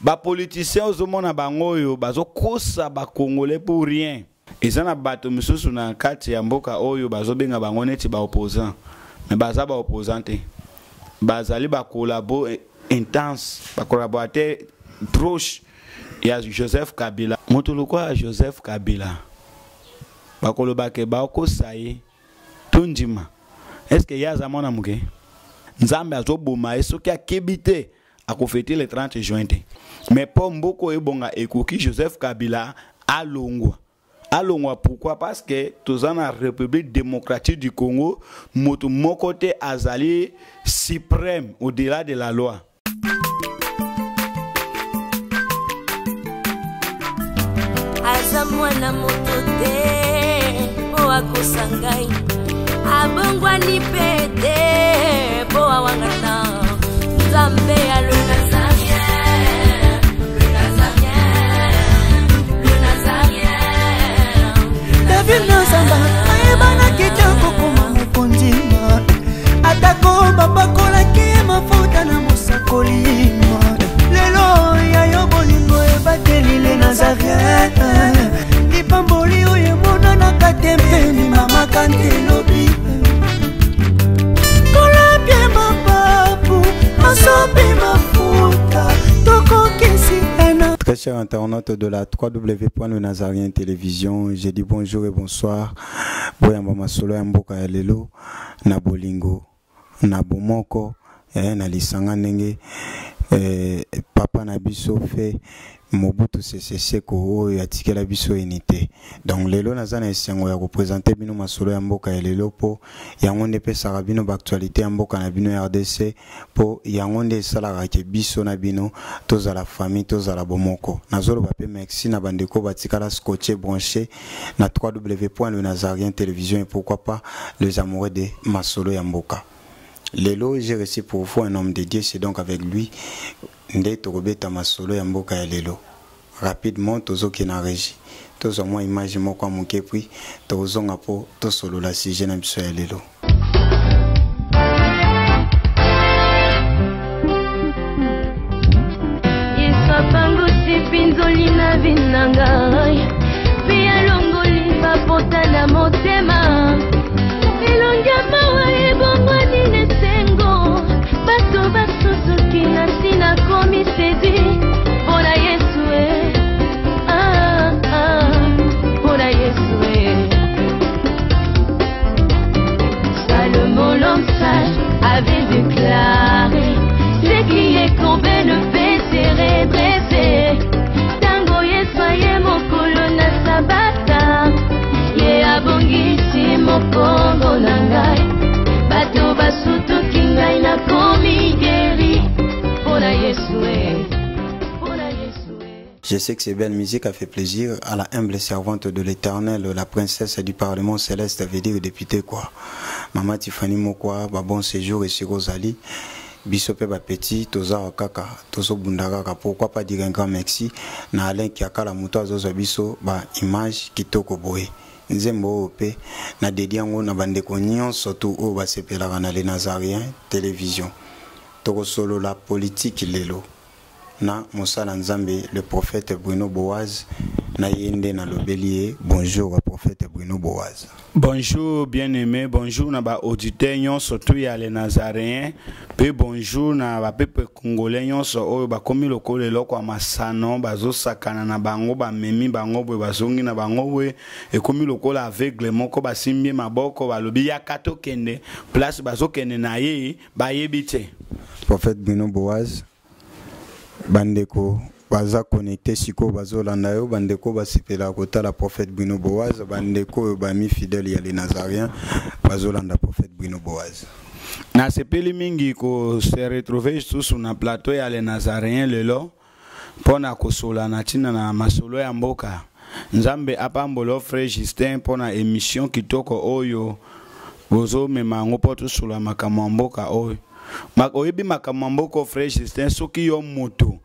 Ba politiciens ozomona bango oyo bazokosa ba congolais pour rien. Eza na bato misusu na kati ya mboka oyo bazobenga bango neti ba opposants, mais baza ba opposants te. Bazali ba collabo intense, ba collaborateurs proche ya Joseph Kabila. Moto lokola Joseph Kabila bakoloba ke bakosa ye tondima. Est-ce que ye aza mwana moke? Nzambe azoboma ye soki akebi te. Akofete le 30 juin te. Mais po mboko ebonga ekoki Joseph Kabila alongwa. Alongwa pourquoi? Parce que toza na République démocratique du Congo, moto moko te azali suprême au-delà de la loi. Aza mwana moto te po akosa ngai, abongwani pe te po awangana Nzambe ya le Nazarien, le Nazarien, le Nazarien. David Nazamba ayebanaki te kokoma mokonzi, atako bapakolaki ye mafuta na mosakoli. Lelo ya yo bolingo ebateli le Nazarien, lipamboli oyo emonanaka te mpe ndimamaka nte lobi. Kolapie mapapu masopi mafuta tokokisi ena. Très chers internautes de la www.lenazarien Télévision, j'ai dit bonjour et bonsoir. Boyamba masolo ya mboka ya lelo na bolingo na bomoko na lisanga ndenge papa na biso fe Mobutu Sese Seko oyo atikela biso unité. Donc lelo naza na esengo ya kopresenter bino masolo ya mboka ya lelo po yango nde pesaka bino ba actualité ya mboka na bino RDC, po yango nde esalaka ke biso na bino tozala famille, tozala bomoko. Nazoloba pe merci na bandeko batikala scotché branché na www.lenazarien télévision et pourquoi pas les amoureux de masolo ya mboka. Lelo j'ai reçu pour vous un homme de Dieu, c'est donc avec lui nde tokobeta masolo ya mboka ya lelo. Rapidement tozoke na régie, tozwa mwa image moko ya moke puis tozonga po tosolola sujet na biso ya lelo. Yesu apangusi mpinzoli na vi na ngai, mpe alongoli bapota na motema. Elongi ya mawa ebongwani na esengo, bato basusuki na ntina komi séduit mpo na Yesu e. Ah, ah, mpo na Yesu e. Salomon l'homme sage avait déclaré, ce qui est courbé ne peut se redresser. Tango Yesu aye mokolo na sabata, ye abongisi mokongo na ngai. Bato basutuki ngai nakomi guéri mpo na Yesu e. Mpo na Yesu e. Je sais que cette belle musique a fait plaisir à la humble servante de l'Éternel, la princesse du Parlement céleste, veut dire député quoi. Maman Tiffany Mokwa, ba bon séjour et sur Rosalie. Biso pe ba petit, toza kaka, tozo bunda kaka. Pourquoi pas dire un grand merci na Alain Kiakala moto azozo biso ba image kitoko boye. Nzembo oyo pe na dédié yango na bandeko nyonso tu oyo basepelaka na les Nazaréens télévision. Tokosolola politique lelo na mosala Nzambe le prophète Bruno Boaz na ye nde nalobeli ye. Bonjour prophète Bruno Boaz. Bonjour bien-aimé, bonjour na ba auditeur nyonso tu ya les Nazaréens, pe bonjour na ba peuple congolais nyonso oyo bakomi lokola eloko ya masano, bazosakana na bango, bamemi bango boye, bazongi na bango boye, ekomi lokola aveugle moko basimbi maboko, balobi yaka tokende, place bazokende na ye bayebi te. Prophète Bruno Boaz, bandeko baza connecté sikoyo bazolanda yo, bandeko basepelaka kotala prophète Bruno Boaz, bandeko oyo bami fidèle ya les Nazaréens bazolanda prophète Bruno Boaz. Nasepeli mingi ko se retrouver lisusu na plateau ya les Nazaréens lelo mpona kosola na ntina na masolo ya mboka. Nzambe apambola frère Justin mpona émission kitoko oyo bozomema yango mpo tosola makambo ya mboka oyo. Oyebi makambo ya mboka frère Justin, soki yo moto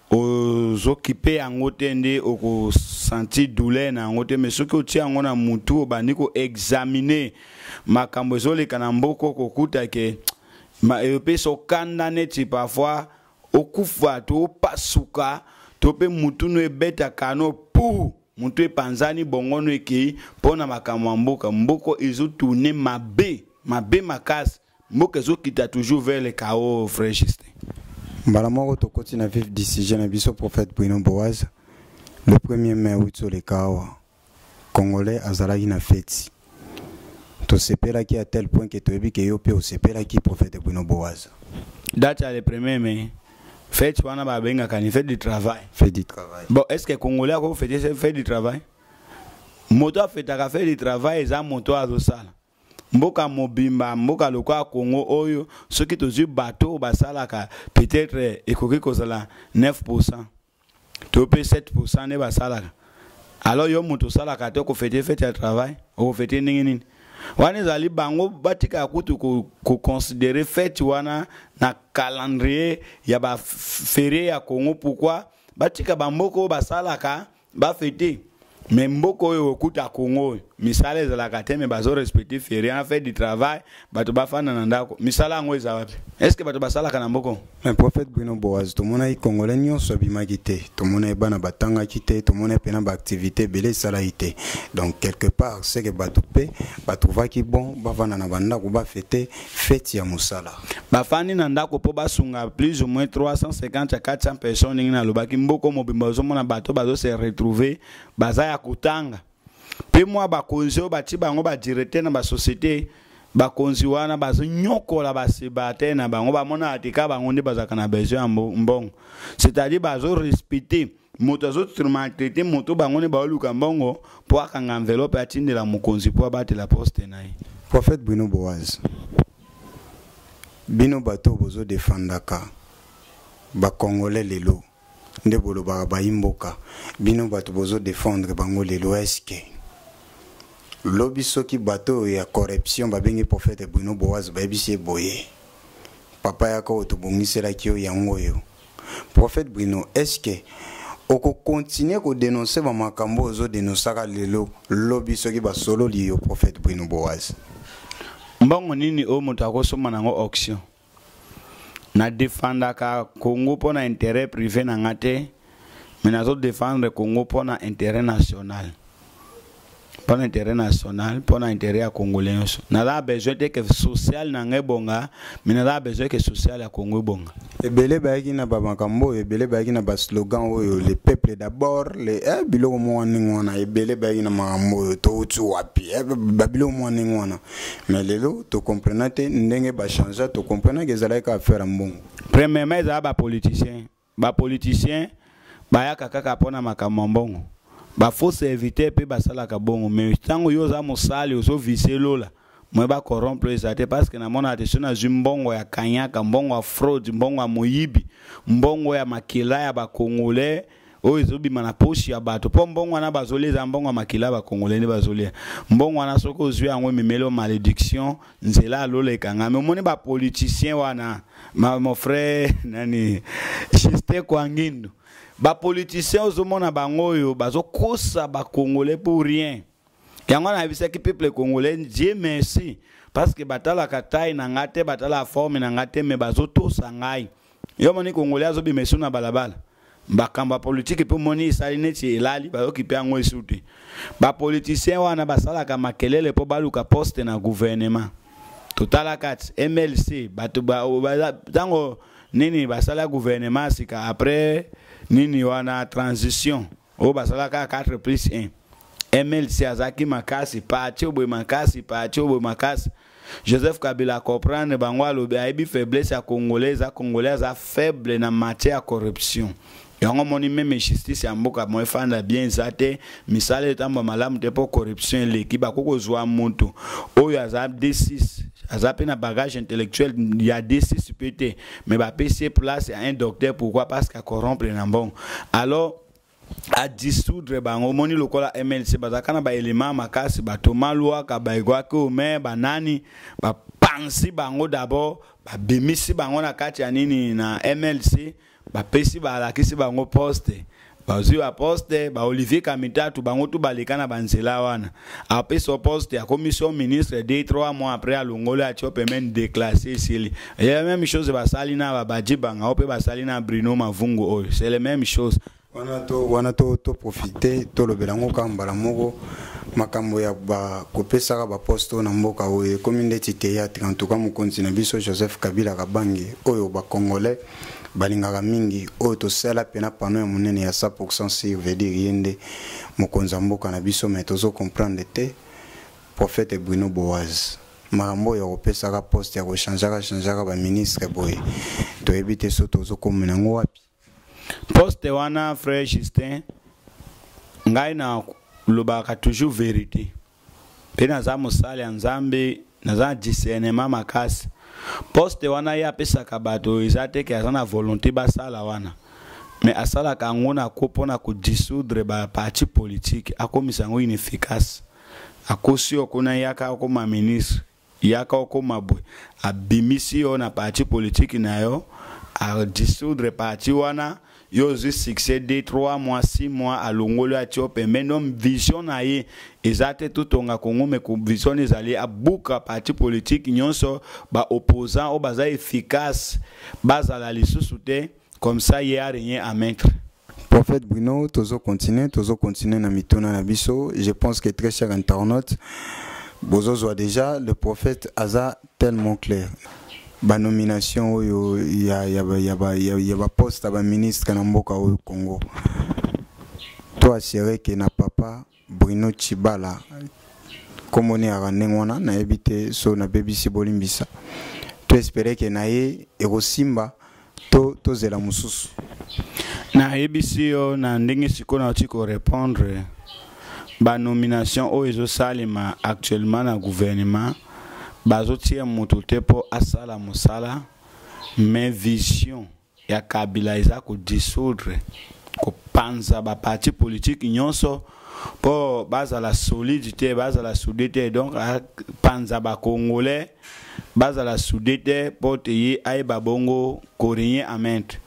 ozokipe yango te nde okosentir douleur na yango te, mais soki otie yango na mutu obandi koexamine makambo ezoleka na mboka, okokuta ke epesa okanda neti parfois Okufa to opasuka to mpe mutu no ebetaka no pu mutu epanzani bongo no ekei mpo na makambo ya mboka. Mboka ezotourne mabe mabe makasi, mboka ezokita toujours vers le chaos, frère Justin. Mbala moko tokoti na vif du sujet na biso, prophète Bruno Boaz. Le 1er mai awuti oleka awa, Congolais azalaki na feti, tosepelaki à tel point ke toyebi ke yo mpe osepelaki, prophète Bruno Boaz. Date ya le 1er mai, fête wana babengaka ni fête du travail. Fête du travail. Bon, est ce que Congolais akofete fête du travail? Moto afetaka fête du travail eza moto azosala mboka mobimba. Mboka lokola Congo oyo, soki tozwi bato oyo basalaka, peut-être ekoki kozala 9% to mpe 7% nde basalaka. Alors yo moto osalaka te, okofete fête ya travail, okofete ndenge nini? Wana ezali bango batikaka kutu koconsidérer fête wana na calendrier ya baférié ya Congo. Pourquoi batika bamboka oyo basalaka bafete? Mais mboka oyo okuta Congo oyo, misala ezalaka te, mais bazorespecte férié en fête du travail. Bato bafanda na ndako, misala yango eza wapi? Est ce que bato basalaka na mboka? Mais prophète Bruno Boaz, tomonaki Congolais nyonso abimaki te, tomonaki bana batangaki te, tomonaki mpena baactivité ebele esalaki te. Donc quelque part, c'est que bato mpe batrouvaki bon bavanda na bandako, bafete fête ya mosala. Bafandi na ndako mpo basunga plus ou moins 350 ya 400 personnes. Ndenge nalobaki, mboka mobimba ozomona bato bazose retrouver, baza ya kotanga mpe mwa bakonzi oyo bati bango badirecteur na basociété. Bakonzi wana bazonyokola basebate na bango, bamonaka te ka bango nde bazalaka na besoin ya mbongo, c'est-à-dire bazorespecte moto azomaltraite moto, bango nde baoluka mbongo mpo akanga enveloppe, atindela mokonzi mpo abatela poste na ye. Prophète Bruno Boaz, bino bato oyo bozodefandaka Bacongolais lelo, nde bolobaka bayi mboka, bino bato bozodefendre bango lelo, eske lobi soki bato oyo ya corruption babengi prophète Bruno Boaz, bayebisi ye boye: "Papa, yaka, oyo tobongiselaki yo yango oyo", prophète Bruno, est-ce okokontinue kodénonce bamakambo oyo ozodénonsaka lelo? Lobi soki basololi yo, prophète Bruno Boaz? Mbongo nini oyo moto akosomba nango auction? Nadefandaka Congo mpo na intérêt privé na nga te, mais nazodefendre Congo mpo na intérêt national, mpo na intérêt national, mpo na intérêt ya Congolais nyonso. Naza besoin te ke social na ngai ebonga, mais naza besoin ke social ya Congo ebonga. Ebele bayaki na bamakambo oyo, ebele bayaki na baslogan oyo, "le peuple d'abord", le biloko moko ndenge wana. Ebele bayaki na makambo oyo, touti wapi, babiloko moko ndenge wana. Mais lelo tocomprena te ndenge bachange, tocomprenaki ezalaki kaka affaire ya mbongo. Premièrement, ezala bapoliticien. Bapoliticien bayaka kaka mpona makambo ya mbongo, bafaux serviteur mpe basalaka bongo. Mais ntango yo oza mosali, ozovise lola moye bacorrompre eza te, parce que namonaka te so nazwi mbongo ya kanyaka, mbongo ya fraude, mbongo ya moyibi, mbongo ya makila ya Bacongolais oyo ezobima na poche ya bato, mpo mbongo wana bazolia eza mbongo ya makila ya Bacongolais nde bazolia. Mbongo wana, soki ozwi yango, ememeli yo malédiction, nzela alola ekangami. Omoni bapoliticien wana, mon frère nani, Justin Kwangindu, bapoliticien ozomona bango oyo bazokosa Bacongolais pour rien. Yango nayebisaki peuple congolais, Dieu merci, parce que batalaka taille na nga te, batalaka forme na nga te, mais bazotosa ngai. Yo moni Congolais azobima esu na balabala, makambo ya politike mpe omoni esali neti elali, bayoki mpe yango esu te. Bapoliticien wana basalaka makelele mpo baluka poste na gouvernement. Totalaka ti MLC, bato ntango nini basala gouvernement sika après nini wana, transition oyo basalaka 4 plus 1, MLC azalaki makasi, parti oyo boye makasi, parti oyo boye makasi. Joseph Kabila comprendre bango, alobi ayebi faiblesse ya Congolais eza Congolais aza faible na matière ya corruption. Yango moni même justice ya mboka mo efanda bien eza te, misala etambwa malamu te, mpo corruption eleki. Bakoki kozwa moto oyo aza D6, aza mpe na bagage intellectuel ya D6 mpe te, mais bapesi ye place ya un docteur. Pourquoi? Parce que acorrompre na mbongo. Alors adissoudre bango. Omoni lokola MLC bazalaka na baélément makasi, batoma lwaka baegwaki ome banani, bapansi bango d'abord, babimisi bango na kati ya nini, na MLC, bapesi, balakisi bango poste. Bazwi baposte, baOlivier Kamitatu, bango tu baleka na banzela wana. Apesi yo poste, akomisi yo ministre, 2 3 mois après alongoli, atie yo pembeni, déclassé, esili. Ya même chose basali na babadibanga oyo mpe basali na Bruno Mavungu oyo, c'est la même chose. Wana to wana to to profiter, tolobela yango kaka mbala moko. Makambo ya bakopesaka baposte oyo na mboka oyo ekomi ndeti théâtre. En tout cas, mokonzi na biso Joseph Kabila Kabange, oyo bacongolais balingaka mingi, oyo tosala mpena pano ya monene ya 100 sur, veut dire ye nde mokonzi ya mboka na biso. Mais tozocomprendre te, prophète Bruno Boaz, makambo oyo ya kopesaka poste, ya kochangeaka changeaka baministre boye, toyebi te so tozokomela yango wapi. Poste wana, frère Justin, ngai na lobaka toujours vérité mpe naza mosali ya Nzambe, naza na discernement makasi. Poste wana ye apesaka bato, eza te ke aza na volonté basala wana, mais asalaka yango na ko mpona kodissoudre baparti politique, akomisa yango inefficace. Akosi yo kuna, yaka okoma ministre, yaka okoma boye, abimisi yo na parti politique na yo, adissoudre parti wana, yo ozwi succès 2 3 mois, 6 mois, alongoli, atie yo pembeni. Donc vision na ye eza te totonga Kongo, mais vision ezali abuka parti politique nyonso, baopposant oyo baza efficace bazala lisusu te, comme ça ye a rien à mettre. Prophète Bruno, tozo continuer, tozo continuer na mituna na biso. Je pense que, très cher internaute, bozozwa déjà, le prophète aza tellement clair. Ba nomination oyo ya ba poste ya ba ministre na mboka oyo Congo. To assurer que na papa Bruno Chibala, komoni yaka ndenge wana, nayebi te so nabebisi, bolimbisa. To espérer que na ye ekosimba to tozela mosusu. Nayebisi yo na ndenge sikoyo nauti korépondre, banomination oyo ezosalema actuellement na gouvernement, bazotia moto te mpo asala mosala, mais vision ya Kabila eza kodissoudre, kopanza baparti politique nyonso mpo bazala solide te, bazala soudé te. Donc apanza bacongolais, bazala soudé te, mpo te ye ayeba bongo korégner en maître.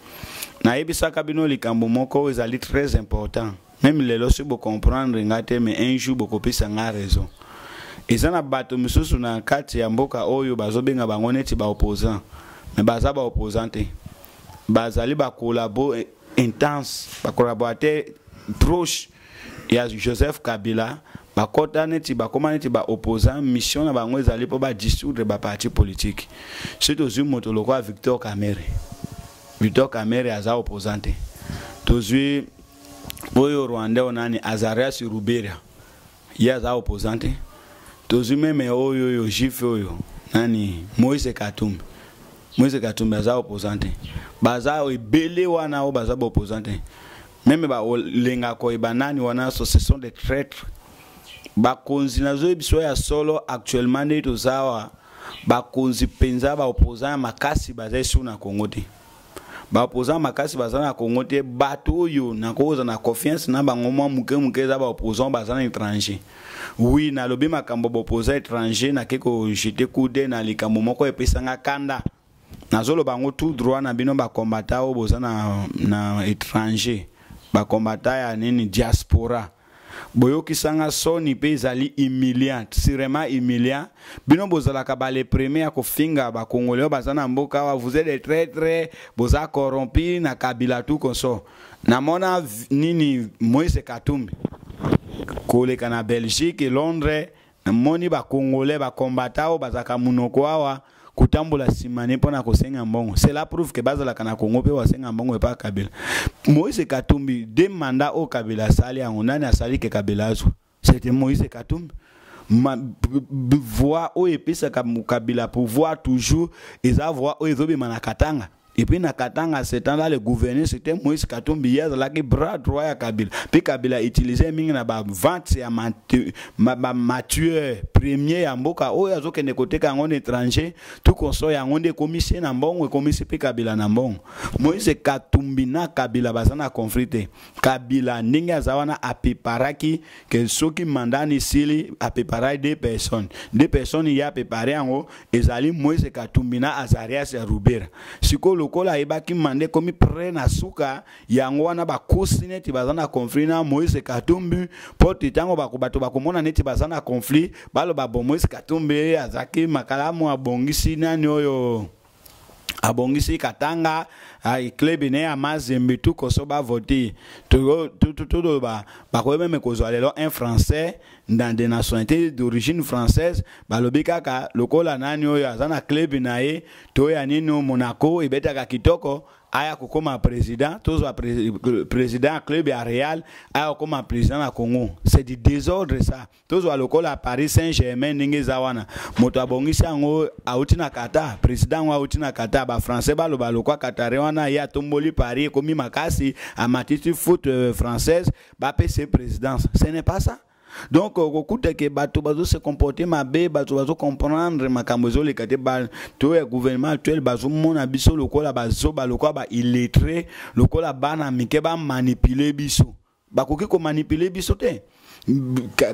Nayebisaka bino likambo moko oyo ezali très important. Même lelo soki bocomprendre nga te, mais un jour bokopesa nga raison. Eza na bato misusu na kati ya mboka oyo bazobenga bango neti baopposant, mais baza baopposant te, bazali bacollabo intense, bacollaborateur proche ya Joseph Kabila. Bakɔta neti bakóma neti baopposant, mission na bango ezali mpo badissoudre baparti politique. Soki tozwi moto lokola Victor Kamerhe, Victor Kamerhe aza opposant te. Tozwi oyo rwandais oyo nani, Azarias Ruberwa, ye aza opposant te. Tozwi même oyo oyo juif oyo nani, Moïse Katumbi, Moïse Katumbi aza opposant te. Baza ebele wana oyo baza baopposant te. Même baolenga koyeba nani wana, so ce sont des traîtres. Bakonzi, nazoyebi biso ya solo, actuellement nde toza awa, bakonzi mpenza baopposant ya makasi baza esu na Congo te. Baopposant makasi baza na Congo te. Bato oyo nakoza na confiance na bango mwa moke moke eza baopposant baza na étranger. Oui, nalobi makambo baopposant étranger, nake kojeter coup d'œil na likambo moko epesanga kanda. Nazoloba yango tout droit na bino bacombattants oyo boza na étranger, bacombattants ya nini, diaspora. Boyokisanga soni mpe ezali humiliant, sûrement humiliant. Bino bozalaka bale premier ya kofinga bakongolais oyo baza na mboka awa: "Vous êtes des traîtres, boza corrompu na Kabila," tout consort. Namona nini, Moïse Katumbi koleka na Belgique, Londres, namoni bacongolais bacombattants oyo bazalaka monoko awa kotambola nsima ne mpona kosenga mbongo. Cela prouve ke bazalaka na Congo mpe basenga mbongo epa Kabila. Moïse Katumbi, deux mandats oyo Kabila asali yango, nani asali ke Kabila azwa? C'était Moïse Katumbi. Voix oyo epesaka Kabila pouvoir toujours eza voix oyo ezobima na Katanga. Et puis na Katanga, ce temps là, le gouverneur, c'était Moïse Katumbi. Ye azalaki bras droit ya Kabila, mpe Kabila utilise mingi na bavente ya bamatière première ya mboka oyo azokende koteka yango na étranger, tout consort. Yango nde ekomisi ye na mbongo, ekomisi mpe Kabila na mbongo. Moïse Katumbi na Kabila baza na conflit te. Kabila ndenge aza wana, apreparaki ke soki mandat ni esili, apreparaki deux personnes. Deux personnes ye aprépare yango ezali Moïse Katumbi na Azarias ya Ruberwa. Sikoyo lokola ayebaki manda ekomi près na suka, yango wana bakosi neti baza na conflit na Moïse Katumbi, mpo te ntango bato bakomona neti baza na conflit, baloba bon, Moïse Katumbi azalaki makalamu, abongisi nani oyo, abongisi Katanga, club ne ya Mazembe, tout koso bavote. Toloba bakoki même kozwa lelo un Français dans des nationalités d'origine française, balobi kaka lokola nani oyo aza na club na ye to ya nini, Monaco ebetaka kitoko, aya kokóma président. Tozwa président ya club ya Real, aya kokóma président na Congo. C'est du désordre, ça. Tozwa lokola Paris Saint-Germain, ndenge eza wana, moto abongisi yango auti na Qatar, président yango auti na Qatar. Bafrançais baloba lokwa Qatari wana, ye atomboli Paris, ekomi makasi, amatisi foot française, bapesa ye présidence. Ce n'est pas ça. Donc okokuta ke bato bazose comporter mabe, bato bazocomprendre makambo ezoleka te. To ya gouvernement actuel bazomona biso lokola bazoba, lokola baillettré, lokola bana mike, bamanipuler biso. Bakoki komanipuler biso te.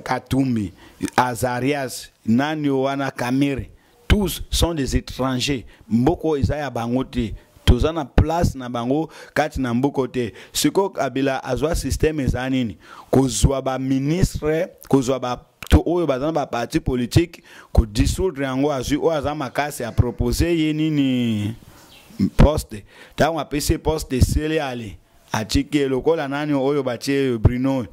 Katumbi, Azarias, nani wana, Kamerhe, tous sont des étrangers. Mboka eza ya bango te, toza na place na bango kati na mboka te. Sikoyo Kabila azwa système eza nini? Kozwa baministre, kozwa bato oyo baza na baparti politique, kodissoudre yango. Azwi oyo aza makasi, apropose ye nini? Poste. Ntango apesi ye poste, esili, ale atiki ye. Lokola nani oyo batie, Bruno,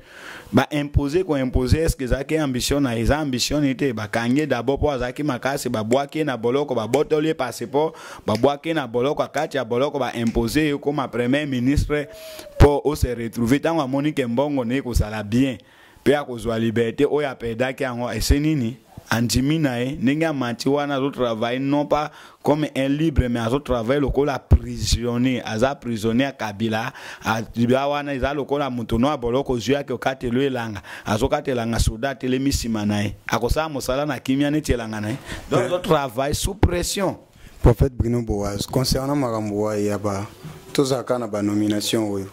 baimpose, koimpose. Est-ce ezalaki ambition na? Eza ambition ni te. Bakangi ye d'abord mpo azalaki makasi, babwaki ye na boloko, babotoli ye passeport, babwaki ye na boloko. Kati ya boloko baimpose ye koma premier ministre mpo ose retrouve. Ntango amoni ke mbongo na ye kozala bien mpe akozwa liberté oyo aperdaki yango, ese nini? Andimi na ye. Ndenge amati wana, azotravaille non pas comme un libre, mais azotravaille lokola prisonnier. Aza prisonnier ya Kabila. Aza wana, eza lokola moto no ya boloko ozwi, ake okatela elanga, azokata elanga, soda atelemi nsima na ye, akosala mosala na kimia neti elanga na ye. Donc azotravaille sous pression. Prophète Bruno Boaz, concernant makambo wa ya ba tozalaka na banomination oyo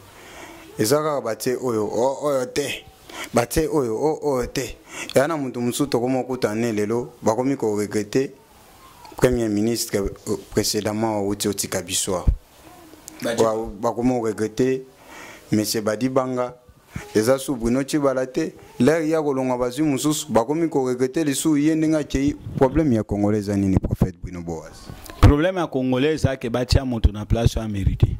eza kaka batie oyo oyo te, batie oyo oyo te, eya na moto mosusu tokoma okuta ne lelo bakomi koregretter premier ministre précédemment awuti otika biso awa, bakomi koregretter monsieur Badibanga. Eza su Bruno Tshibala te, lere ya kolongwa bazwi mosusu, bakomi koregretter lisusu ye ndenge akei. Problème ya Congolais eza nini, prophète Bruno Boaz? Problème ya Congolais eza ke batia moto na place oyo amérite.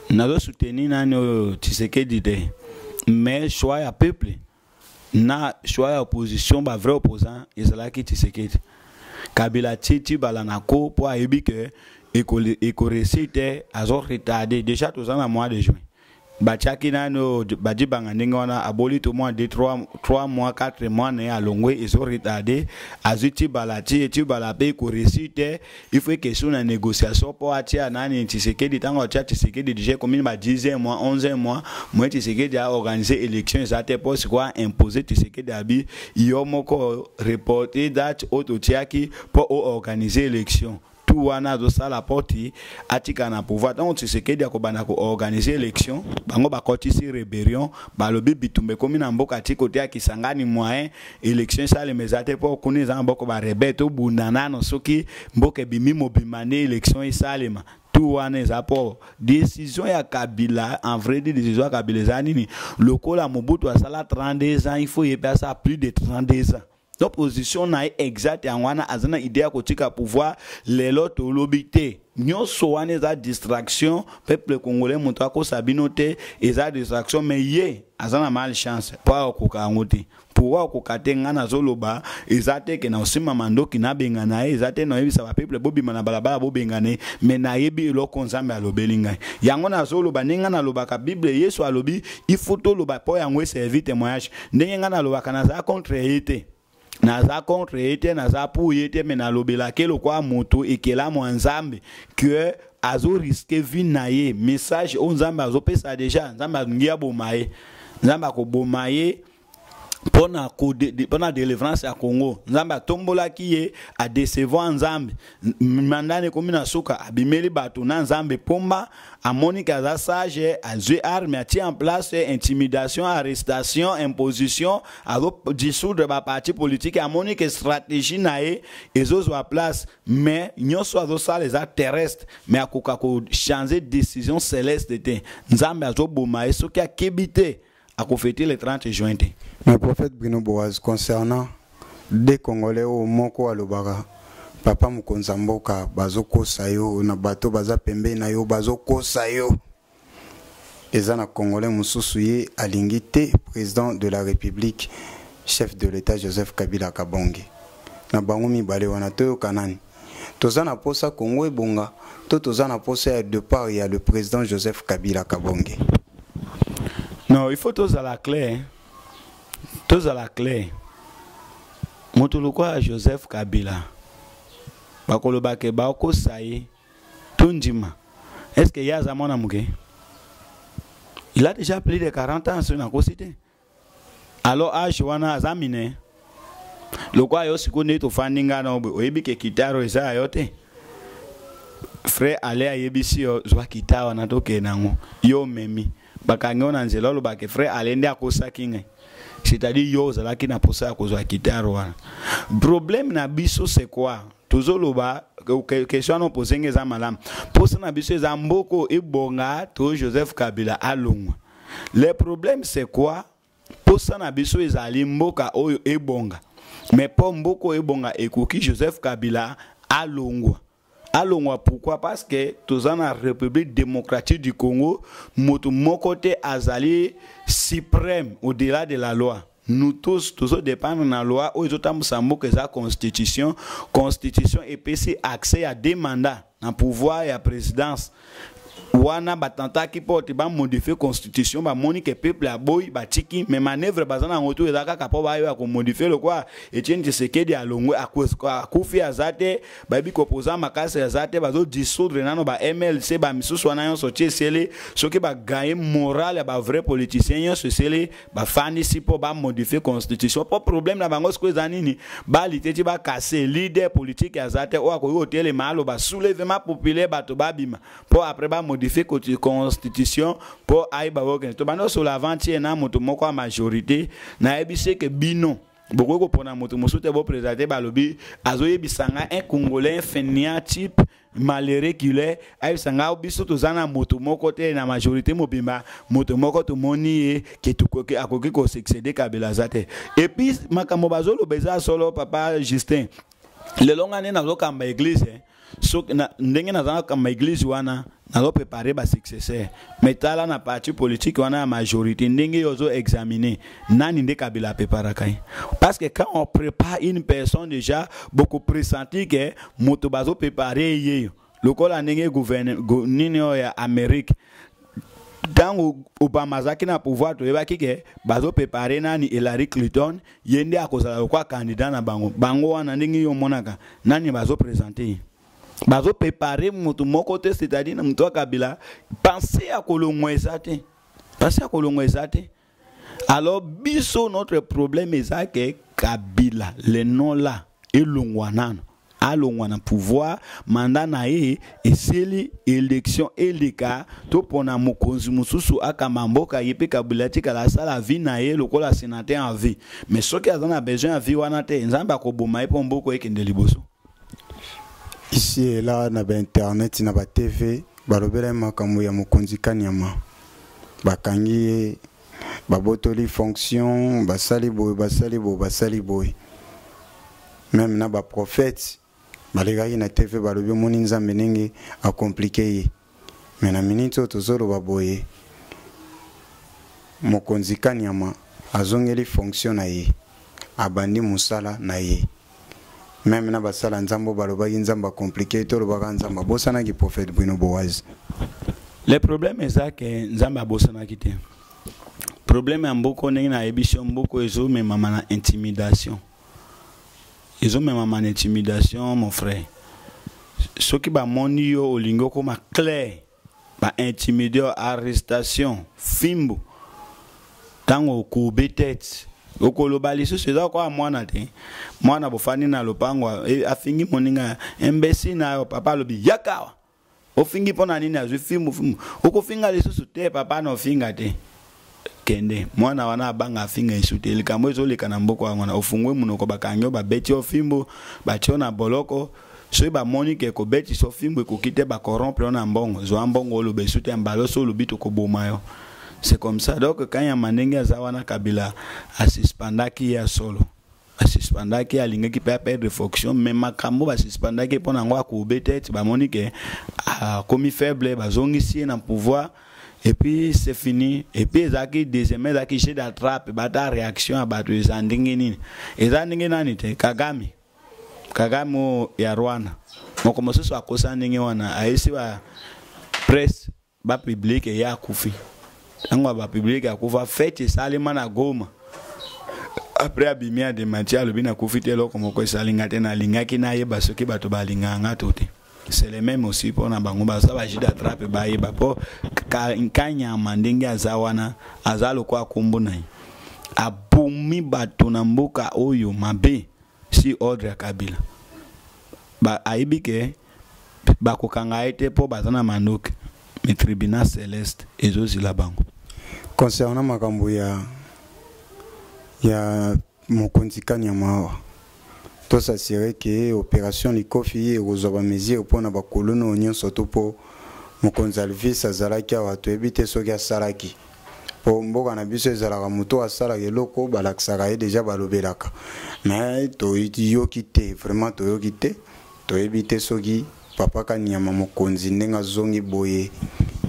Nazosoutenir nani oyo, Tshisekedi te, mais choix ya peuple na choix ya opposition, bavrai opposant, ezalaki Tshisekedi. Kabila tie Tshibala na ko mpo ayebi ke ekoréussir te, azoretarde. Déjà toza na mois de juin, batiaki nano Badibanga ndenge wana, aboli to mwa 2 3 mois, 4 mois na ye, alongwe, ezoretarde. Azwi Tshibala, tie Tshibala mpe ekoréussir te. Il faut question na négociation mpo atia nani? Tshisekedi. Ntango atia Tshisekedi, déjà ekomi ba 10e mois, 11e mois. Moye Tshisekedi aorganize élection eza te, mpo sikoyo aimpose Tshisekedi abi yo moko reporte date oyo totiaki mpo oorganize élection. Tu wana azosala poti atika na pouvoir. Ntango Tshisekedi akobanda koorganize élection, bango bakotisi rébellion, balobi bitumba ekomi na mboka ti kote ya Kisangani, moyen élection esalema eza te mpo kuna eza na boko barebelles. Tobunda nano, soki mboka ebimi mobimba nde élection esalema. Tu wana eza mpo décision ya Kabila. En vrai dire, décision ya Kabila eza nini? Lokola Mobutu asala 32 ans, il faut ye mpe asala plus de 32 ans. Donc position na ye exacte yango wana. Aza na idée ya kotika pouvoir lelo, tolobi te. Nyonso wana eza distraction. Peuple congolais, moto akosa bino te, eza distraction. Mais ye aza na malchance mpo akokoka yango te. Pourquoi akoka te? Ngai nazoloba, eza te ke na osimba mandoki nabenga na ye, eza te nayebisa bapeuple bobima na balabala bobengana ye, mais nayebi eloko Nzambe alobeli ngai, yango nazoloba. Ndenge ngai nalobaka Bible, Yesu alobi il faut toloba mpo yango eservi témoignage. Ndenge ngai nalobaka, nazala contre ye te, naza contre ye te, naza pour ye te, mais nalobelaki lokola moto ekelamu ya Nzambe ke azorisquer vie na ye. Message oyo Nzambe azopesa, déjà Nzambe alingi aboma ye, Nzambe akoboma ye. Mpona mpona délivrance ya Congo, Nzambe atombolaki ye, adecevoir Nzambe. Mandani ekomi na suka, abimeli bato na Nzambe pomba, amoni ke aza sage, azwi arme, atie en place intimidation, arrestation, imposition, azodissoudre baparti politique. Amoni ke stratégie na ye ezozwa place, mais nyonso azosala eza terrestre, mais akoka kochanger décision céleste te. Nzambe azoboma ye soki akebi te, akofêter le 30 juin te. Mais prophète Bruno Boaz, concernant des Congolais oyo moko alobaka: "Papa mokonzi ya mboka, bazokosa yo na bato baza pembeni na yo, bazokosa yo." Eza na Congolais mosusu, ye alingi te président de la République, chef de l'État Joseph Kabila Kabonge. Na bango mibale wana, toyoka nani? Toza na posa Congo ebonga to toza na posa ya départ ya le président Joseph Kabila Kabonge? Non, il faut tozala clair, tozala clair. Moto lokola Joseph Kabila, bakoloba ke bakosa ye, tondima. Est ce que ye aza mwana moke? Il a déjà plus de 40 ans, soki nakosi te. Alors âge wana aza mineur. Lokola yo sikoyo nde tofandi, nga na boye, oyebi ke kitaro eza ya yo te. Frère ale ayebisi yo: "Zwa kita wana, tokende yango." Yo omemi, bakangi yo na nzela, olobake frère ale nde akosaki ngai. C'est-à-dire yo ozalaki na posa ya kozwa kitaro wana. Problème na biso, c'est quoi? Tozoloba, question wana opose eza malamu. Posa na biso eza mboko ebonga to Joseph Kabila alongwa? Le problème, c'est quoi? Posa na biso ezali mboka oyo ebonga, mais mpo mboka oyo ebonga, ekoki Joseph Kabila alongwa. Alongwa pourquoi? Parce que toza na République démocratique du Congo, moto moko te azali suprême au-delà de la loi. Nous tous tozodépendre na loi oyo ezotambusa mboka, eza constitution. Constitution epesi accès ya deux mandats na pouvoir ya présidence. Wana batantaki mpo te bamodifier constitution, bamoni ke peuple aboyi, batiki. Mais manœuvre baza nango to eza kaka mpo bayoya komodifier. Lokwa Etienne Tshisekedi alongwe, akufi, aza te, bayebi kopoza makasi aza te, bazodissoudre nano ba MLC, bamisusu wana nyonso ti esili. Soki bagagner morale ya bavrai politicien nyonso esili, bafandisi mpo bamodifier constitution. Mpo problème na bango sikoyo eza nini? Bali te ti bakase leader politique aza te oyo akoki kotelema aloba soulèvement populaire, bato babima, mpo après bamodifier constitution mpo ayeba okende. Tobanda osola avant-hier na moto moko ya majorité, nayebisi ke bino bokoki kopona moto mosusu te boprésenter. Balobi azoyebisa nga, un Congolais fainéant, type malheureux qu'il est, ayebisa nga: "Biso toza na moto moko te na majorité mobimba, moto moko tomoni ye ke akoki kosuccéder Kabila aza te." Et puis makambo bazoloba eza solo. Papa Justin, lelo nga nde nazokamba église, so na, ndenge naza nakamba église wana, nazoprépare basuccesseur. Mais tala na parti politique wana ya majorité, ndenge yo ozoexamine nani nde Kabila apreparaka ye? Parce que quand on prépare une personne, déjà beaucoup pressentir ke moto bazoprépare ye. Lokola ndenge nini oyo ya Amérique, ntango Obama azalaki na pouvoir, toyebaki ke bazoprépare nani? Hillary Clinton, ye nde akozala lokwa candidat na bango. Bango wana, ndenge yo omonaka, nani bazoprésente ye? Bazoprépare moto moko te. C'est-à-dire na moto ya Kabila, pensée ya kolongwa eza te, pensée ya kolongwa eza te. Alors biso, notre problème eza ke Kabila, le nom là, elongwa nano, alongwa na pouvoir, mandat na ye esili, élection eleka, topona mokonzi mosusu akamba mboka. Ye mpe Kabila atikala asala vie na ye lokola sénateur en vie. Mais soki aza na besoin ya vie wana te, Nzambe akoboma ye mpo mboka ekende liboso. Ici et là, na bainternet, na batv, balobela ye makambo ya mokonzi Kanyama. Bakangi ye, babotoli fonction, basali boye, basali boye, basali boye. Même na baprophète balekaki na TV, balobi: "Omoni Nzambe ndenge acompliquer ye." Mais na miniti oyo tozoloba boye, mokonzi Kanyama azongeli fonction na ye, abandi mosala na ye. Même na basala Nzambe oyo balobaki Nzambe acompliquer, tolobaka Nzambe abosanaki, prophète Bruno Boaz? Le problème eza ke Nzambe abosanaki te. Problème ya mboka, ndenge nayebisi yo, mboka ezomemama na intimidation, ezomemama na intimidation, mon frère. Soki bamoni yo olingi okóma clair, baintimide yo, arrestation, fimbo, ntango okobe tete. Okoloba lisusu eza kwa mwana te. Mwana bofandi na lopango e, afingi moninga imbécile na yo, papa alobi yakawa. Ofingi mpo na nini? Azwi fimbu fimbu. Okofinga lisusu te, papa na ofinga te. Kende mwana wana abanga afinga esu te. Likambo ezoleka na mboka yango wana, ofungwe monoko, bakangi yo, babeti yo fimbu, batie yo na boloko. Soki bamoni ke kobetisa fimbu ekoki te, bacorrompre yo na mbongo, zwa mbongo, oloba esu te. Mbala so olobi, tokoboma yo. C'est comme ça. Donc Kanyama ndenge aza wana, Kabila asuspendaki ye ya solo, asuspendaki, alingaki mpe aperdre fonction, mais makambo basuspendaki mpo na yango akobe te. Ti bamoni ke akomi faible, bazongisi ye na pouvoir et puis c'est fini. Et puis ezalaki deuxième, ezalaki jeu d'attrape, bata réaction ya bato eza ndenge nini, eza ndenge nani te. Kagame, Kagame oyo ya Rwanda, moko mosusu akosa ndenge wana, ayesi ba presse bapublier ye akufi. Ntango bapublier akufa, fête esalema na Goma. Après abimi, adémentir, alobi nakufi te, eloko moko esalinga te, nalingaki nayeba soki bato balingaka nga to te. C'est le même aussi mpona bango, baza bajeu d'attrape, bayeba mpo Kanyama ndenge aza wana, aza lokola kombo na ye, abomi bato na mboka oyo mabe sur ordre ya Kabila. Ba ayebi ke bakokanga ye te mpo baza na mandoki, mais tribunal céleste ezozila bango. Concernant makambo ya mokonzi Kanyama awa, tos'assurer ke opération Likofi ekozwa bamesure mpona bakuluna oyo nyonso to mpo mokonzi Alvis azalaki awa, toyebi te soki asalaki, mpo mboka na biso ezalaka moto asalaka eloko, balakisaka ye déjà, balobelaka, mais toyoki te, vraiment toyoki te. Toyebi te soki papa Kanyama mokonzi ndenge azongi boye,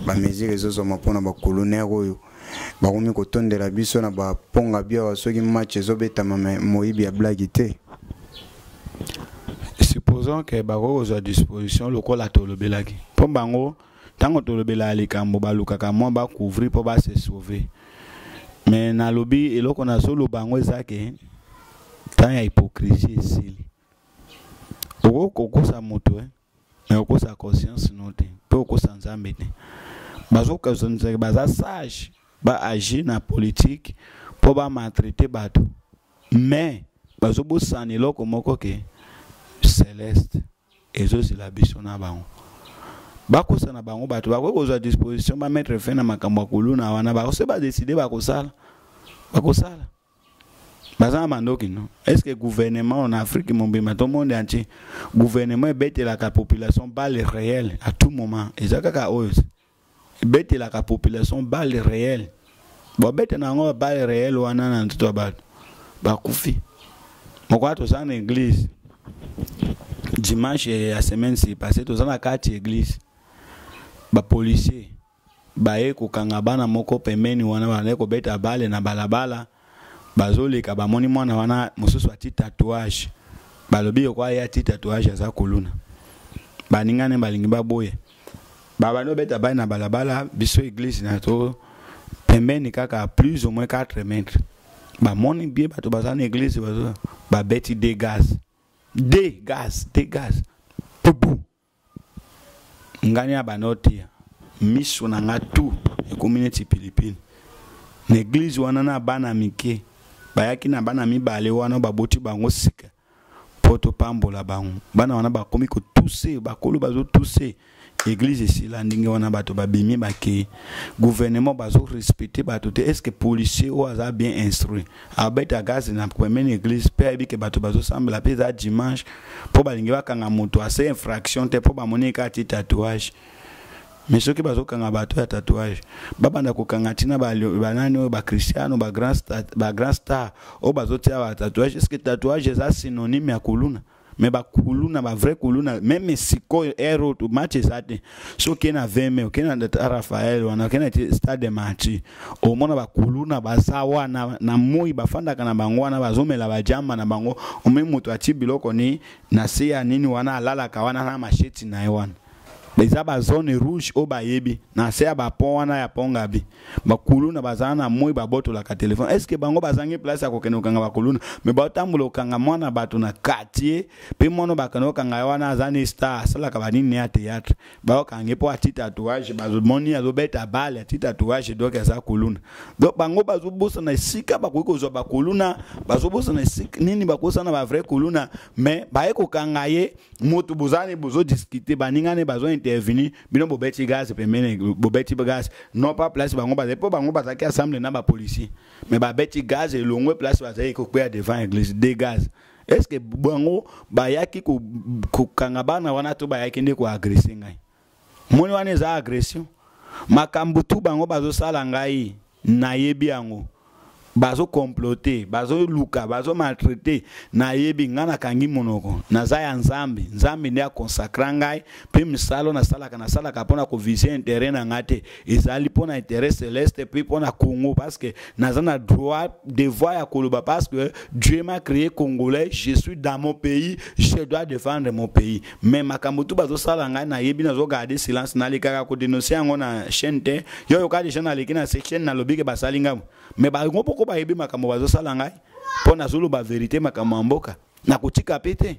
bamesure ezozwama mpona bakulunere oyo bakomi kotondela biso na baponga biawa soki match ezobetama. Mais moyibi ya blague te. Supposons ke bakoki kozwa disposition lokola tolobelaki, mpo bango ntango tolobelaka likambo, balukaka mwa bacouvrir mpo base sauver. Mais nalobi eloko nazoloba yango eza ke temps ya hypocrisie esili. Okoki kokosa moto, mais okosa conscience no te, mpe okosa Nzambe te. Bazokanisaka baza sage, baagir na politique mpo bamaltraiter bato, mais bazobosana eloko moko ke céleste ezozela biso na bango. Bakosana bango, bato bakoki kozwa disposition, bamettre fin na makambo ya kuluna wana. Bakoso badécider, bakosala, bakosala, baza na mandoki no. Est ce que gouvernement en Afrique mobimba to monde entier, gouvernement ebetelaka population balle réelle à tout moment? Eza kaka oyo ebetelaka population balle réelle. Babeta na yango balle réelle wana na nzoto ya bato, bakufi. Moko wana, toza na église dimanche ya semaine si passé, toza na kati ya église, bapolicier baye kokanga bana moko pembeni wana, bandaki kobeta balle na balabala. Bazoleka, bamoni mwana wana mosusu ati tatouage, balobi yokoa ye ati tatouage, aza kuluna. Baningani balingi baboye, babandi obeta balle na balabala. Biso église na to pembeni kaka plus ou moins 4 mètres, bamoni bie bato baza na église, bazo babeti de gaz, de gaz, de gaz pupu. Ngani ya banda oteya, miso na nga tu ekomi neti pilipili. Na église wana na bana mike bayaki na bana mibale wana, baboti bango sika mpo topambola bango. Bana wana bakomi kotousser, bakolo bazotousser. Église esila ndenge wana, bato babimi, bakei. Gouvernement bazorespecter bato te. Est ce que policier oyo aza bien instruit abeta gaz na pembeni église mpe ayebi ke bato bazosambela mpe eza dimanche, mpo balingi bakanga moto ase infraction te, mpo bamoni kaka ti tatouage? Mais soki bazokanga bato ya tatouage, babanda kokanga ntina banani oyo, bacristiano, bagrand star oyo bazotia batatouage. Est ce que tatouage eza synonyme ya kuluna? Mais bakuluna, bavrai kuluna, même sikoyo ere oyo match eza te, soki okei na 20 mai, okei na Rafael wana, okei na stade de Martyr, omona bakuluna baza wana na moi, bafandaka na bango wana, bazomela bajamba na bango. Omoi moto atie biloko ni na se ya nini wana, alalaka wana na machette na ye wana. Eza bazone rouge oyo bayebi na se ya bapont wana ya pont Gabi. Bakuluna bazala na moi, babotolaka telefone. Est ce que bango bazangi place ya kokende kokanga bakuluna? Mais baotambola kokanga mwana bato na quartier, mpe mwana bakende kokanga ye wana aza ni star, asalaka banini ya théâtre. Baokange mpo ati tatouage, bazomoni azobeta bale, ati tatouage, donc aza kuluna. Donc bango bazobosana esika bakoki kozwa bakuluna, bazobosana esika nini bakosana bavrai kuluna, mais baye kokanga ye moto. Bozani bozodiscute, baningani bazointervenir, bino bobeti gaz pembeni, bobeti gaz non pas place bango bazali, mpo bango bazalaki ensemble na bapolicier, mais babeti gaz elongwe place bazali kokweya devant église de gaz. Est ce que bango bayaki kokanga bana wana to bayaki nde koagresser ngai? Moni wana eza agression. Makambo tu bango bazosala, ngai nayebi yango. Bazocomploter, bazoluka, bazomaltraiter, nayebi. Ngai nakangi monoko, naza ya Nzambe. Nzambe nde aconsacrer ngai, mpe misala nasalaka, nasalaka mpona koviser intérêt na ngai te, ezali mpona intérêt céleste mpe mpona Congo, parce que naza na droit, devoir ya koloba, parce que Dieu m'a créé congolais, je suis dans mon pays, je dois défendre mon pays. Mais makambo tu bazosala, ngai nayebi, nazogarder silence. Nalekaka kodénoncer yango na chaîne te. Yo yoka déjà naleki na chaîne, nalobi ke basali ngambo, mais bango poko bayebi makambo bazosala ngai, mpo nazoloba vérité. Makambo ya mboka nakotika mpe te.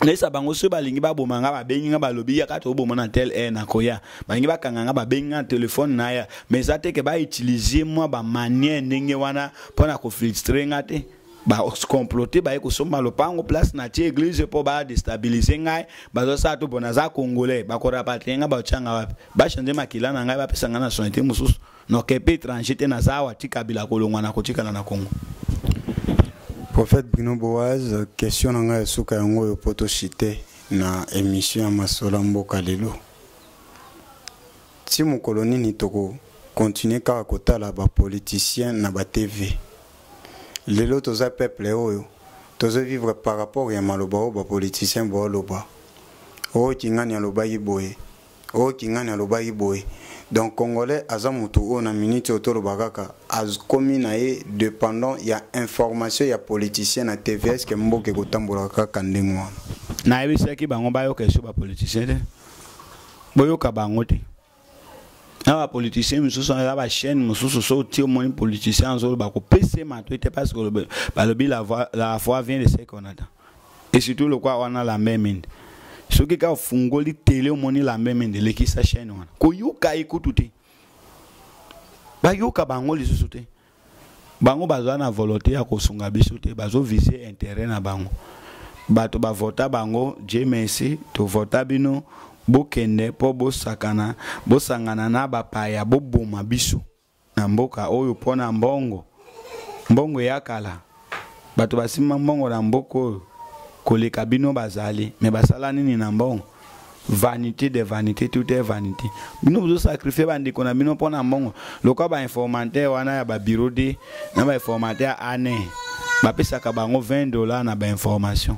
Nayesa bango, soki balingi baboma nga, babengi nga, balobi yaka toboma na tel aire, nakoya. Balingi bakanga nga, babengi nga telefone, naya. Mais eza te ke bautiliser mwa bamanière ndenge wana mpo na kofrustrer nga te. Bacomploter, baye kosomba lopango place na tie église mpo badéstabiliser ngai. Bazosala to mpo naza congolais, bakorapatrier nga, baotianga wapi? Bachanger makila na ngai, bapesa ngai nationalité mosusu. Noke mpe étranger te, naza awa ti Kabila kolongwa na kotikala na Congo. Prophète Bruno Boaz, question na ngai ya suka yango oyo po toshite na émission ya masolo ya mboka lelo. Ti mokolo nini tokocontinuer kaka kotala bapoliticien na batv? Lelo toza peuple oyo tozovivre par rapport ya maloba oyo bapoliticien booloba: oyo Kingani alobaki boye, oyo Kingani alobaki boye. Donc congolais aza motu oyo na minute oyo toloba kaka akomi na ye dépendant ya information ya politicien na TV. Est-ce mboka ekotambola kaka ndenge wana? Nayebisaki bango bayoka eso bapoliticien te, boyoka bango te. Na bapoliticien mosusu eza bachaîne mosusu, so otie omoni politicien azoloba, kopesa mato te, parce que balobi la foi vient de ce qu'on attend. Et surtout lokwa wana Lambe Mende, soki kaka ofungoli tele omoni Lambe Mende, elekisa chaîne wana, koyoka ye kutu te. Bayoka bango lisusu te. Bango bazwa na volonté ya kosunga biso te, bazoviser intérêt na bango. Bato bavota bango, Dieu merci, tovota bino, bokende mpo bosakana, bosangana na bapaya, boboma biso na mboka oyo mpo na mbongo. Mbongo ya kala, bato basimba mbongo na mboka oyo koleka bino bazali, mais basala nini na mbongo? Vanité de vanité, tout est vanité. Bino bozosacrifier bandeko na bino mpo na mbongo. Lokwa bainformateur wana ya babureau de na bainformateur ane, bapesaka bango 20 $ na bainformation,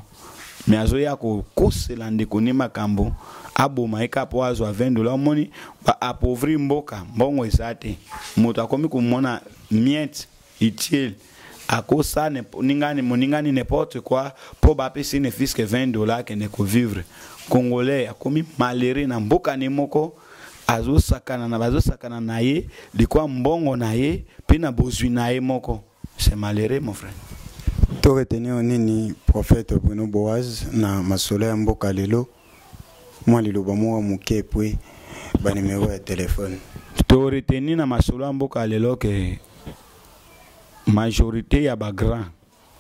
mais azoya kokosela ndeko ne makambo, aboma ye kaka mpo azwa 20 $. Omoni baappauvrir mboka, mbongo eza te. Moto akomi komona miette utile, akosa ningani moningani n'importe quoi mpo bapesi ne fût-ce que 20 $, akende kovivre. Congolais akomi malheureux na mboka ne moko, azosakana na bazosakana na ye likwa mbongo na ye mpe na bozwi na ye moko. C'est malheureux, mon frère. To retenir nini, prophète Bruno Boaz, na masolo ya mboka lelo? Mwa liloba moko moke, puis banimero ya telefone. To retenir na masolo ya mboka lelo ke majorité ya bagrand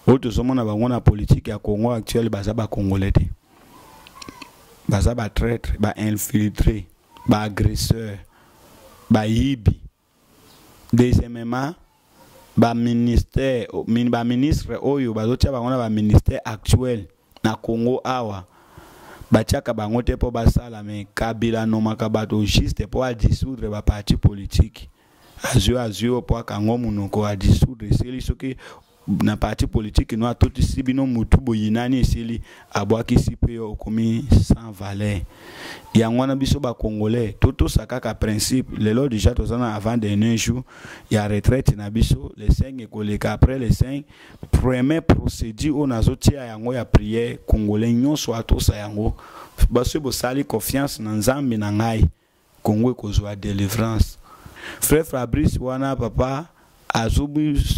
oyo tozomona bango na politike ya Congo actuel baza bacongolais te, baza batraître, bainfiltré, baagresseur, bayibi. Deuxièmement, baministère, baministre oyo bazotia bango na baministère actuel na Congo awa, batiaka bango te mpo basala, mais Kabila anomaka bato juste mpo adissoudre baparti politique. Azwi, azwi oyo mpo akango monoko, adissoudre, esili. Soki na parti politique no atotisi bino mutu boyinani esili abwakisi mpe yo okomi sans valeur. Yango wana biso bacongolais totosa kaka principe. Lelo déjà toza na avant dernier jour ya retraite na biso, le 5 ekoleka. Après le 5, première procédure oyo nazotia yango ya prière, congolais nyonso atosa yango. Baso bosali confiance na Nzambe na ngai, Kongo ekozwa délivrance. Frère Fabrice wana, papa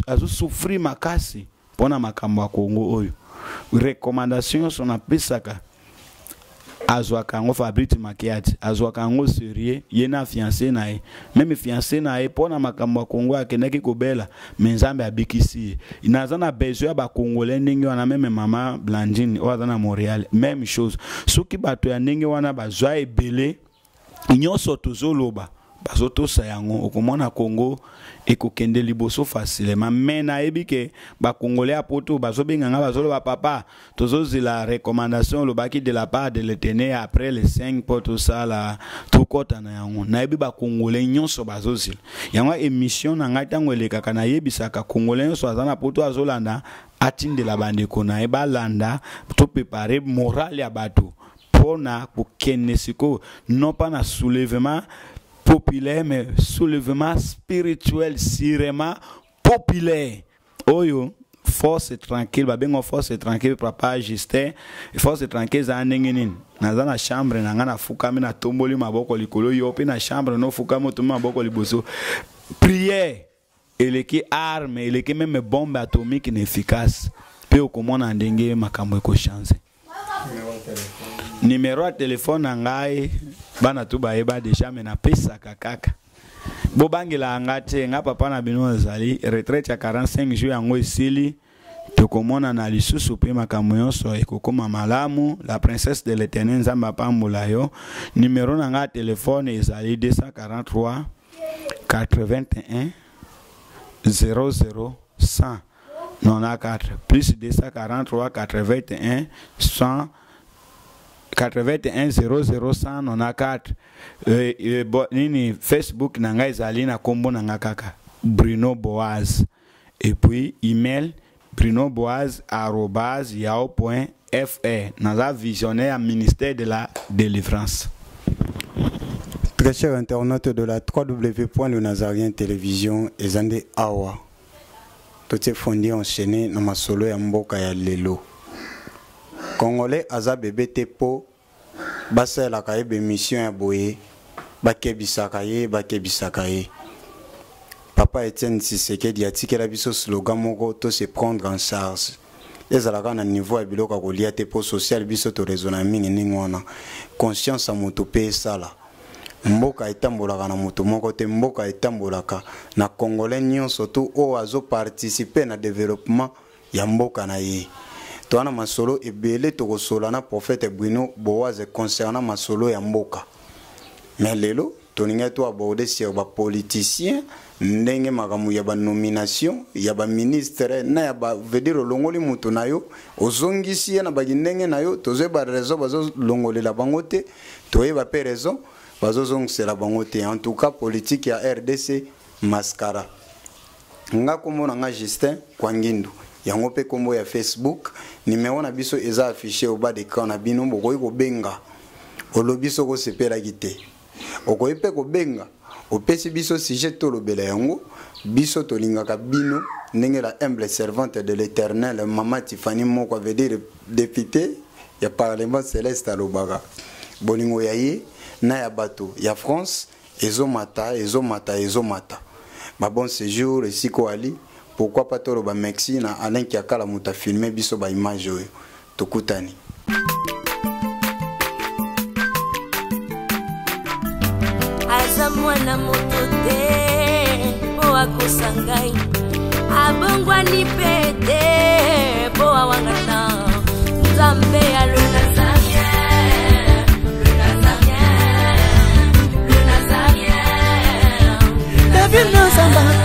azosouffrir makasi mpona makambo ya Kongo oyo. Recommandation nyonso napesaka, azwaka yango. Fabrice Makiati azwaka yango sérieux, ye na fiancé na ye. Même fiancé na ye, mpo na makambo ya Kongo, akendaki kobela, mais Nzambe abikisi ye. Naza na besoin ya bacongolais ndenge wana. Même mama Blandine oyo aza na Montréal, même chose. Soki bato ya ndenge wana bazwa ebele, nyonso tozoloba bazotosa yango, okomona Congo ekokende liboso facilement. Mais nayebi ke bacongolais ya poto bazobenga nga, bazoloba: "Papa, tozozela recommandation olobaki de la part de l'Éternel après le 5 mpo tosala, tokɔta na yango." Nayebi bacongolais nyonso bazozela yango. Émission na ngai, ntango elekaka, nayebisaka congolais nyonso aza na poto azolanda, atindela bandeko na ye balanda. Toprépare morale ya bato mpona kokende sikoyo, non pas na soulèvement populaire, mais soulèvement spirituel sûrement populaire. Oyo force tranquille, babenga force tranquille, papa Justin. Force tranquille ezala ndenge nini? Naza na chambre na ngai, nafukami, natomboli maboko likolo. Yo mpe na chambre nofukami, otombi maboko liboso. Prière eleki arme, eleki même bombe atomique na efficace. Mpe okomona ndenge makambo ekochange. Numéro ya telefone na ngai, bana tu bayeba déjà, mais napesaka kaka. Bobangelaka nga te, nga papa na bino azali. Retraite ya 45 jours yango esili, tokomonana lisusu mpe makambo nyonso ekokóma malamu. La princesse de l'Éternel, Nzambe apambola yo. Numéro na ngai ya telefone ezali 243 81 00 100 94, plus 243 81 100 81 00 194. Bo, nini, Facebook na ngai ezali na nkombo na nga kaka Bruno Boaz, et puis email brunoboaz@yahoo.fr. Naza visionnaire ya ministère de la délivrance. Très cher internaute de la www.le Télévision, eza nde awa totie fondi enchaîné na masolo ya mboka ya lelo. Congolais aza bebe te mpo basalelaka ye baémission ya boye, bakebisaka ye, bakebisaka ye. Papa Etienne Tshisekedi atikela biso slogan moko: to se prendre en charge. Ezalaka na niveau ya biloko ya kolia te, mpo social biso toraisonna mingi ndenge wana. Conscience ya moto mpe esala. Mboka etambolaka na moto moko te, mboka etambolaka na congolais nyonso tu oyo azoparticipe na développement ya mboka na ye. Toza na masolo ebele tokosola na prophète Bruno Boaz concernant masolo ya mboka, mais lelo tolingai to aborde sur bapoliticien, ndenge makambo ya banomination ya baministre na ya ba veut dire olongoli moto na yo, ozongisi ye na baki ndenge na yo. Tozoyeba raison bazolongolela bango te, toyeba mpe raison bazozongisela bango te. En tout cas, politique ya RDC, mascara. Nga kombo na nga Justin Kwangindu, yango mpe kombo ya Facebook. Numero na biso eza affiché au bas d'écran na bino. Bokoki kobenga, olobi soki osepelaki te. Okoki mpe kobenga, opesi biso sujet tolobela yango. Biso tolingaka bino ndenge la humble servante de l'Éternel, mama Tifani moko, veut dire député ya parlement céleste, alobaka bolingo ya ye na ya bato ya France ezomata, ezomata, ezomata. Babon séjour esika ali. Pourquoi pas toloba merci na Alain Kiakala, moto afilme biso baimage oyo. Tokutani. Aza mwana moto te mpo akosa ngai, abongwani mpe te mpo awangana. Nzambe ya le Nazarien, le Nazarien, le Nazarien. David Nzamba.